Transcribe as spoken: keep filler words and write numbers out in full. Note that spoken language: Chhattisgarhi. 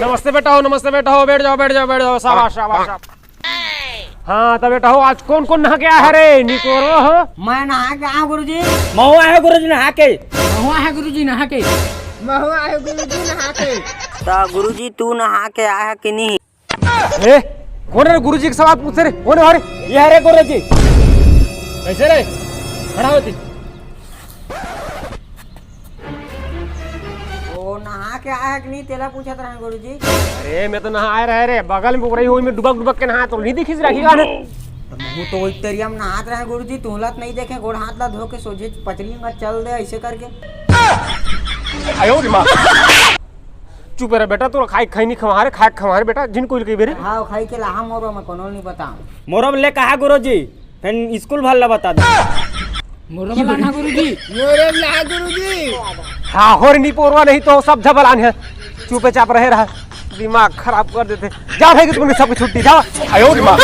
नमस्ते बेटा हो, नमस्ते बेटा हो, बैठ जाओ, बैठ जाओ, बैठ जाओ, शाबाश, शाबाश, शाबाश। हाँ, तो बेटा हो, आज कौन कौन नहा के आया है रे, निपोरो हो? मैं नहा के आया गुरुजी। महुआ है गुरुजी नहा के। महुआ है गुरुजी नहा के। महुआ है गुरुजी नहा के। तो गुरुजी, तू नहा के आया है कि नहीं? ए, कौन है गुरुजी के सवाल पूछे रे? कौन है रे? ये है रे गुरुजी। कैसे रे? खड़ा होती। ओ, नहा के आया है कि नहीं, तेला पूछत रहे गुरुजी। अरे, मैं तो नहाए रहे रे, बगल में उबरई हुई, मैं डुबक डुबक के नहा तो नहीं दिखिस राखी का। तो महू तो वही तरिया में नहात रहे गुरुजी, तुहला तो नहीं देखे, गोड़ हाथ ला धो के सोझे पचरी में चल दे ऐसे करके। आयो रे माँ। चुप रह बेटा, तोरा खाई खैनी खवा रे, खाए खवा रे बेटा, जिन कोई के बेरे। हाँ, खाई के लाहा मोरो में कोनो नहीं बताऊँ। मोरो में ले कहा गुरुजी, फिर स्कूल भर ला बता दे। मोरो में लाना गुरुजी। मोरो में लाना गुरुजी। हाँ, हो रे निपोरवा, नहीं तो सब झबलान है। चुपे चाप रहे रहा, दिमाग खराब कर देते। जा भाई, तुमने सबकी छुट्टी, जाओ। आयो रे माँ।